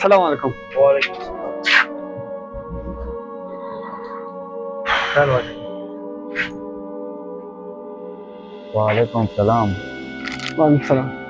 السلام علیکم۔ وعلیکم السلام۔ چل واجہ۔ وعلیکم السلام۔ وعلیکم السلام۔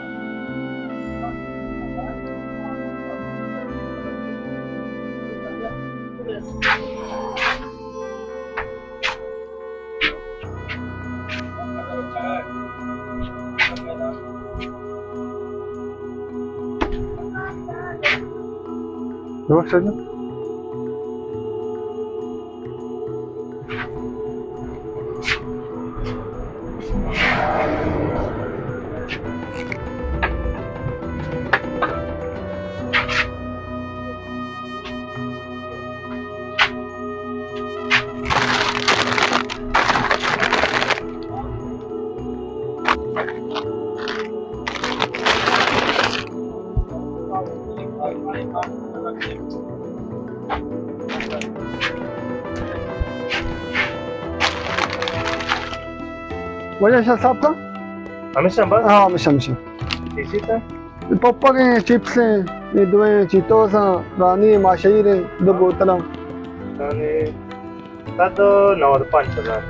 واجہ شاہ صاحب کا؟ ہمیشہ بس؟ ہاں، ہمیشہ، ہمیشہ۔ اسی کا؟ پپا کے چپس ہیں، یہ دو ہیں، چیتوس ہیں، رانی ہیں، ماشہیر ہیں، دو بوتل ہیں۔ یعنی صد و نود و پنچ ہزار۔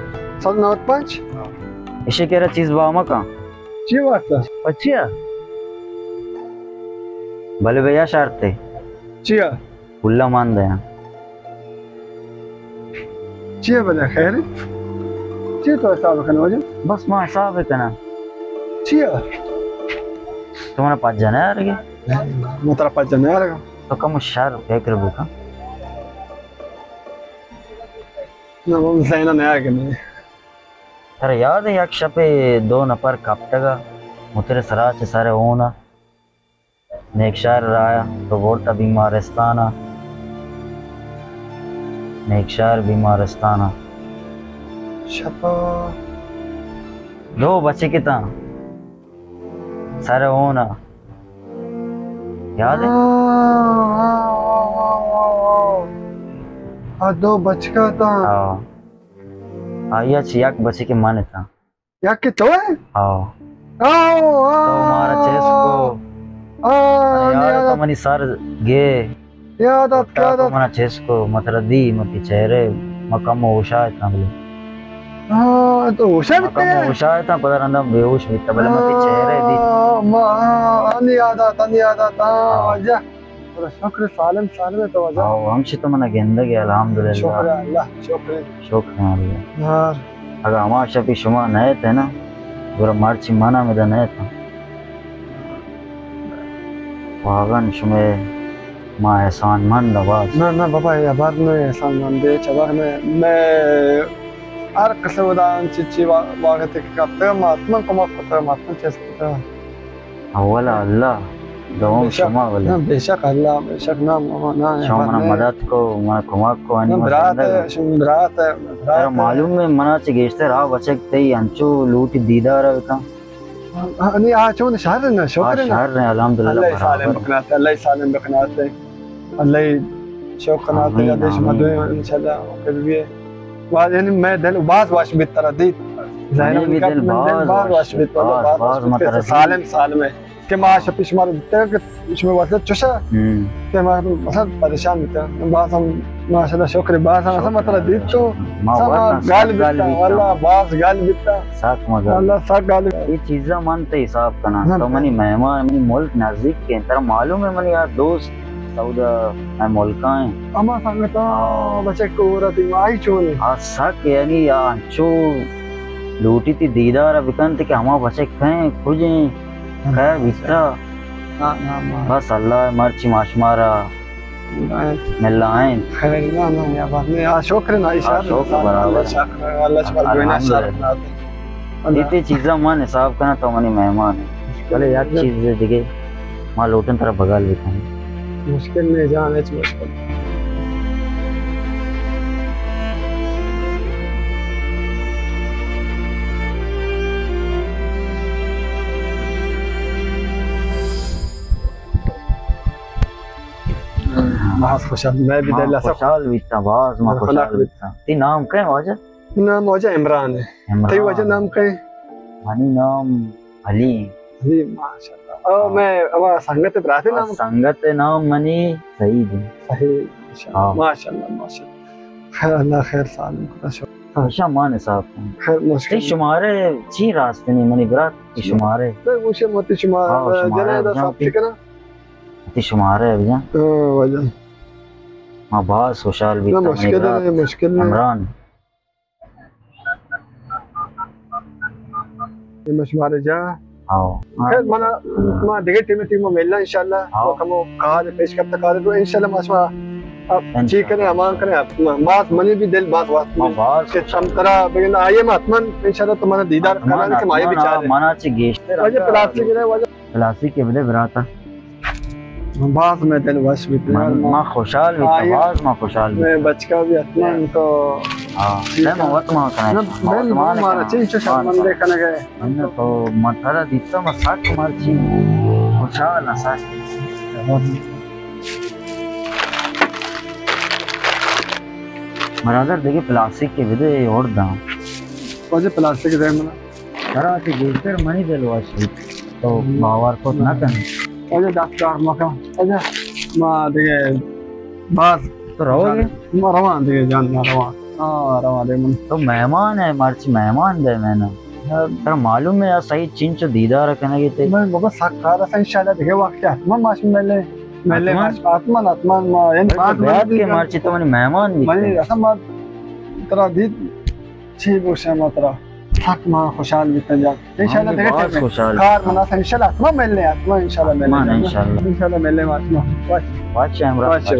صد و نود و پنچ؟ ہاں۔ ایشی کرا چیز با مکن۔ چی واسطہ؟ پچیا؟ بلے بیا شرط ہے۔ چیا؟ پلا مان دیا۔ چیا بلے خیر ہے؟ چی تو حساب کنے واجہ؟ بس ما حساب کنا۔ چیا؟ تو منا پجا نہ آرگے؟ ما ترا پجا نہ آرگا۔ تو کم شر فکر بکن۔ نہ، من ذہن ء نیاگ نہ۔ ترا یاد ہے یک شپے دو نفر کپتگا، متر سرا چہ سر اونا، نیکشار رایا تو برتا بیمارستانا، نیکشار بیمارستانا۔ شپا۔ دو بچکتاں سر اونا۔ یاد ہے؟ ہاں، ہاں، ہاں، ہاں، ہاں، ہاں۔ آ دو بچکا تاں۔ ہاں۔ آیا چی یک بچکے من تاں۔ یک کہ تو ہے؟ ہاں۔ آؤ، آؤ، تو مارا چیس کو۔ آؤ، یار، یاد تو منی سر گے۔ یاد آت، تو یاد آت۔ منا چست کو، مطلب دی، متی چہرے، ما کم ہوشا اتاں بلے۔ ہاں، تو ہوشا بیتا ہے؟ کم ہوشا اتاں، پدا رندا بے ہوش بیتا، بلے متی چہرے دی۔ ہاں، ما، ہاں، انی یاد آت، انی یاد آت، ہاں، ہاں۔ واجہ۔ ترا شکر سالم، سالم ہے تو واجہ۔ ہاں، ہمشی تو منا گندگ ہے، الحمدللہ۔ شکر اللہ، شکر۔ شکر اللہ۔ ہاں۔ اگاں ہما شپی شما نہ اتئے نا، گڑا مرچی من ہم ادا نہ اتاں۔ واگن شمئے ما احسان مند آں باز۔ نہ، نہ بابا، اے ہبر نہ احسان مند، ہچ ہبر نہ۔ مئے ہر قسم ادا انچی چی وا-، واگتے کہ کپتگ، ما حتماً کمک کتگ، ما حتماً چست کتگ۔ اولا اللہ، دوم بے شک، شما بلے۔ نہ، بے شک اللہ، بے شک نہ، ما، نہ، شما منا نہ۔ مدد کو، منا کمک کو، انی نہ، ما برات زندگ ہے، آں۔ شما برات ہے، برات ترا ہے۔ معلوم ہے، منا چہ گیشتر آ بچک تئی انچو لوٹی دیدار بکن۔ ہاں، نی آ چون شر نہ، شکر آ نہ۔ شر نہ، الحمدللہ اللہ برابر۔ سالم بکنات، اللہ سالم بکنات۔ اللہ شوق کنات، آمین، یا دیش آمین۔ مدویں انشاءاللہ، کبھی بھی۔ واز یعنی میں دل باز واش بیت ترا دیت۔ زہر ہمیں بھی دل باز واش بیت، باز، باز واش بیت، مطلب سالم، سالم ہے۔ کہ ما شپی شما رو دیتا کہ شما واسطہ چوشا ہم۔ کہ ما مطلب پریشان بیتا۔ باز ہم ماشاءاللہ شکر، باز ہم شکر مطلب دیت تو ما سما وطن گال سک گال بیتا، بیتا۔ واللہ باز گال بیتا۔ سک مزہ۔ واللہ سک گال بیتا۔ یہ چیزا من تے حساب کنا۔ ہاں۔ تو منی مہمان، منی ملک نزدیک کے، ترا معلوم ہے منی یار دوست سعودہ میں ملکا ہیں۔ اما سنگتا ہاں۔ بچک کو رہتی آئی چون۔ آ سک یعنی آ انچو لوٹی تی دیدار بکنت کہ ہما بچک کہیں کجیں کئے بیتا۔ نہ، نہ، ما بس اللہ مرچی ما شمارا ملائیں۔ خیر، نہ، نہ، یا بات نہیں۔ آ شکر نہ، آ اشار شکر نہ، برابر۔ اللہ شکر، اللہ شکر، دوینا الحمدللہ۔ شکر نہ۔ دیتے چیزاں من حساب کنا تو منی مہمان ہے۔ بلے یک چیز دیگه ما لوٹن ترا بغل بکنیں۔ مشکل نہیں جان، ہچ مشکل۔ باز خوشحال، میں بھی ما دل سے خوشحال بیتا، باز ما خوشحال بیتا۔ تی نام کئے واجہ؟ نام واجہ عمران ہے۔ عمران۔ تی واجہ نام کئے؟ منی نام علی۔ علی، ماشاءاللہ۔ او، ہاں۔ مئے ہما سنگت ءِ برات ءِ آ نام؟ سنگت ءِ نام منی سعید اِنت۔ سعید، ماشاءاللہ، ہاں۔ ماشاءاللہ، ماشاءاللہ۔ خیر، اللہ خیر سالم کتا شو۔ ہاں۔ ایشاں مان حساب کن۔ خیر، مشکل تئی نہیں۔ شمارہ چی راست نی منی برات؟ تئی شمارہ؟ میں گوشے متی شمارہ، ہاں، شمارہ جناب دا بجان ثبت تئی۔ کرا۔ تئی شمارہ بجان۔ ہاں، واجہ۔ ما باز خوشحال بیتاں، نہ، منی مشکل برات نہیں، مشکل نہیں۔ عمران۔ اے مشمارے جا۔ ہاں۔ خیر، منا، ما دگہ ٹیم ٹیم ملنا انشاءاللہ۔ ہاں۔ تو کمو کار پیش کرتا کار تو انشاءاللہ ما شما اب انشاءاللہ۔ چی کریں، امان کریں، اب ما، باز منی بھی دل باز واسطہ ہاں، باز کہ خوش۔ ہم ترا بگن آئیے ما حتماً انشاءاللہ تو منا دیدار حتماً، کرنا کہ ما یہ حتماً، بیچارے۔ منا چی گیشتر وجہ پلاسٹک ہے، وجہ پلاسٹک کے بدے براتا۔ باز میں دل وش بیت یار، من، ما خوشحال بیت، آئی، باز ما خوشحال بیت۔ میں بچکا بھی حتماً تو ہاں، ٹھیک ہے۔ میں وت ما کنا، نہ، ما میں وت ما مارا کنا۔ چیز چو شرمندے کنا گئے۔ من تو ما ترا دیتا، ما سک مرچی خوشحال ہاں، سک۔ برادر، دیگہ پلاسٹک کے بدے، اور داں۔ واجہ پلاسٹک دے منا۔ ترا چہ گیشتر منی دل وش بیت، تو باور کت نہ کن۔ اجا دست کار مکن۔ اجا ما دیگہ باز تو روگ ئے؟ ما روان دیگہ جان، ما روان۔ ہاں، روان دے من۔ تو مہمان ہے، مرچی مہمان دے میں نا۔ ہاں۔ ترا معلوم ہے یا سعید چنچو دیدار کنگی تے؟ میں بابا سک کار است انشاءاللہ دیگہ وقت حتماً ماش ملے، ملے حتماً؟ ماش حتماً، حتماً ما، یعنی بات بیاد من کے دیگہ مرچی تو منی مہمان بیت۔ منی اصلاً ما ترا دیت چی گوشاں ما ترا؟ سک ما خوشحال بیتاں جان۔ انشاءاللہ ہاں، دیگہ باز ٹائم خوشحال کار بیتاں۔ منا انشاءاللہ حتماً ملنے، حتماً انشاءاللہ ملنے۔ حتماً انشاءاللہ۔ انشاءاللہ ملنے ما حتماً۔ واش۔ واش عمران۔ واش۔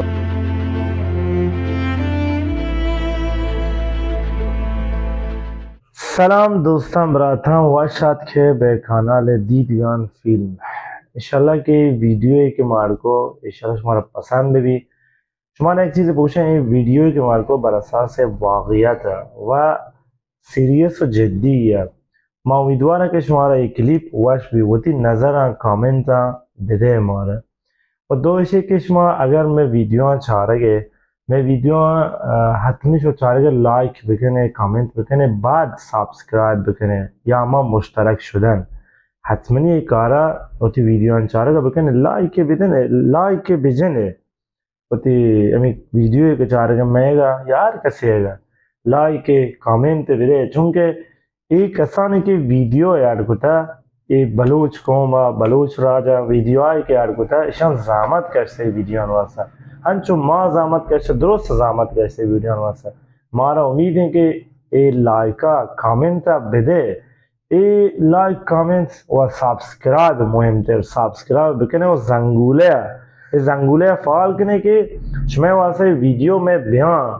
سلام دوستاں، براتاں، وش آتکے بہ کانال دیدگان فیلم۔ انشاءاللہ کہ ویڈیو کہ مارکو، انشاءاللہ شمارا پسند بی۔ شما یک چیز بگوشاں، اے ویڈیو کہ مارکو بر اساس واقعیت و سیریس و جدی ہے۔ ما امیدوار ہیں کہ شمارا یہ کلیپ وش بی، وتی نظراں کامنٹاں بدے مارا۔ و دو ایشی کہ شما اگر میں ویڈیو چارگے، میں ویڈیو، آ، حتمی شو چارگے لائک بکنے، کامنٹ بکنے، بعد سبسکرائب بکنے یا ما مشترک شدن۔ حتمنی یہ کارا وتی ویڈیو چارگا بکنے، لائک بدنے، لائک بجنے۔ وتی ہمے ویڈیو کہ چارگ ءَ مئیگ ءَ یا ہر کسے ءَ لائک ءَ کامنٹ بدے، چونکہ اے کسانی کہ ویڈیو ایڈ کتا، اے بلوچ قوم ءَ، بلوچ راج ءَ ویڈیو آئی کہ ایڈ کتا، اشان زحمت کشتے ویڈیو آن واسطہ۔ انچو ما زحمت کشتے، درست زحمت کشتے ویڈیو آن واسطہ۔ مارا امید ہیں کہ اے لائک ءَ کامنٹ ءَ بدے، اے لائک، کامنٹس و سبسکرائب مہم تر، سبسکرائب بکنے و زنگولے ءَ، اے زنگولے ءَ فعال کنے کہ شمئے واسطہ ویڈیو میں بیاں،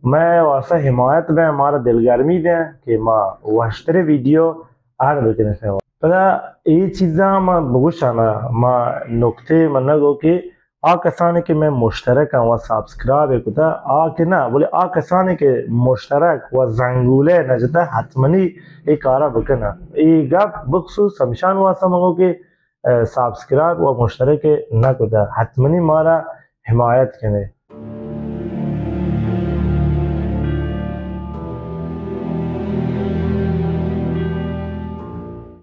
میں واسطہ حمایت بیں، مارا دلگرمی دیں کہ ما وشتر ویڈیو اڈ بکنے۔ پدا اے چیزاں ما بگوشانا، ما نکتے منگو کہ آ کسانی کہ مئے مشترک اَنت و سبسکرائب کتہ، آ کہ نہ، بلے آ کسانی کہ مشترک و زنگولہ نہ جتہ، حتمنی اے کارا بکنہ۔ اے گپ بخصوص ہمشان واسطہ منگو کہ، اہ، سبسکرائب و مشترک نہ کتہ، حتمنی مارا حمایت کنے۔